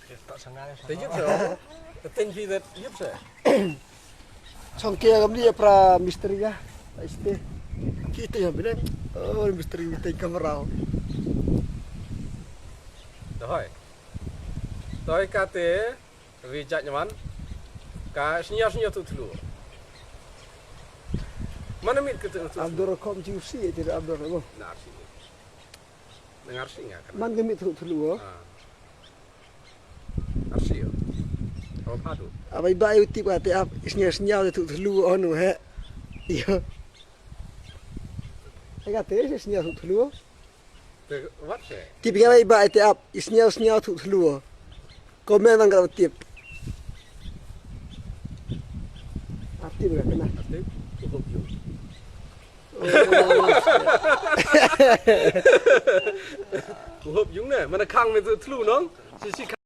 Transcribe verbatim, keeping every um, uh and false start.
Te yip se. Te ten phi det yip se. Chong ke gam ni pra mistri ya. Este. Kita ya bine. Oh, mistri mistri kamera. Doi. Doi kate ri jat nyaman. Ka snya snya tu thlu. Mana mit ke tu thlu. Abdul kom ji usi ya, tidak Abdul ko. Nar si. Dengar si nga kan. Man ke mit tu thlu. Ah. Arsio. Apa padu? Abai bai u tip kate ap isnya isnya u tu thlu onu he. Iyo. Ai kate isnya tu thlu. Te wat se. Tip nga bai bai te ap isnya isnya u tu thlu. Komen bang kata tip. Ap tip ka kena. Ap tip. Ku hop yung. Ku hop yung ne. Mana khang me tu thlu nong. Si si